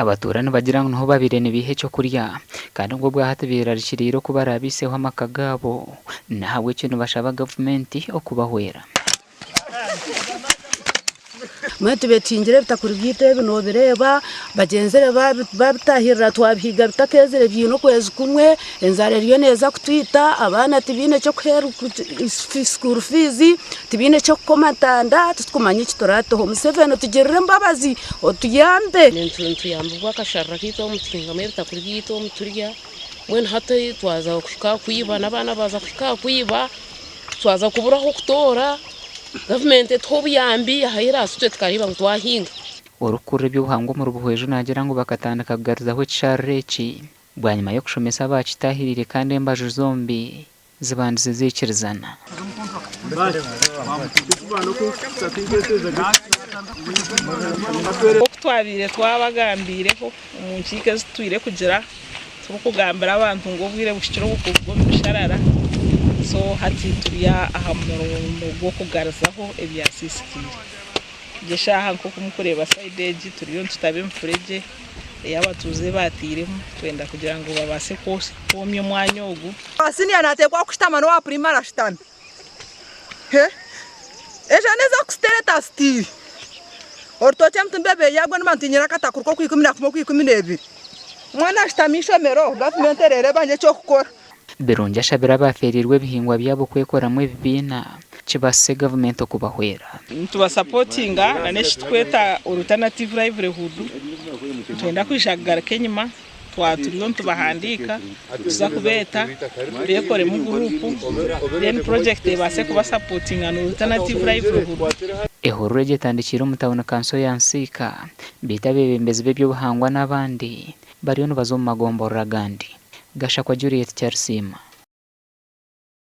Abatuura nibagira ngu niho babaire nibaiha ekyokurya kandi ngu obwahati beerarikiriire oku baraabiiseho amaka gaabo n'ahabw'ekyo nibashaba gavumenti okubahwera. Mbwenu tubetingire ebitakuri byaitu ebi nobireeba, bagyenzire babitahirira twabihiga bitakeezire biine okwezi kumwe, enjara eriyo neeza kutwita, abaana tibaine ky'okuheerwa school fees, tibaine ky'okukoma ntanda, titurikumanya eki turateho. Museveni otugirire embabazi otuyambe. Nituyambibwa akasharara kaitu omu tuhingamu ebitakuri byaitu omu turya, mbwenu hati twaza kuhika aha kwiba n'abaana baaza kuhika aha kwiba. Twaza kubura ah'okutoora, gavumenti etuhe obuyambi aha eraasi itwe tukareeba ngu twahinga. Orikukurira eby'obuhangwa omuri Buhweju naagira ngu bakatandika kugarizaho ekisharara eki bwanyima y'okushomesa abaakitaahiriire kandi embaju zombi zibandize zaikirizana. Nk'oku twabaire twabagambiireho omu nkiiko ezi tutwire kugira, Turikugambira abantu ngu obwire buhikire obukuruga omu misharara so hati turi aha murimo gw'okugarizaho ebyasisikaire. Egi eshaaha nk'oku murikureeba sayidi egi turiyo nitutaba emifuregye ei abatuuze baatairemu kwenda kugira ngu babaase kwomya omwanya ogu. Owa siniya nateekwa kushutama n'owa purayimari ashutame. Ejo n'eza kusiteretasitii. Orutookye emitumbi ebaire yaagwa niba ntinyire akatakuru k'okwikumi na kumwe okwikumi n'ebiri. Omwana ashutami eishomero, gavumenti ereebe ebanye eky'okukora. Birungi ashabire abaafeereirwe ebihingwa byabo kwekoramu ebibiina kibaasise gavumenti okubahwera. Nitubasapotinga na n'ekiturikweta alternative livelihood, nitwenda kwija kugaruka enyima. Twaba turiyo nitubahandiika tuza kubeeta beekoremu guruupu then purojekiti ebaase kubasapotinga na alternative livelihood. Ehururu egi etandikiire omu tauni kanso ya Nsiika beitu abeebembezi b'eby'obuhangwa n'abandi bariyo nibaza omu magomborora agandi. Gashakwa Juliet Kyarisiima.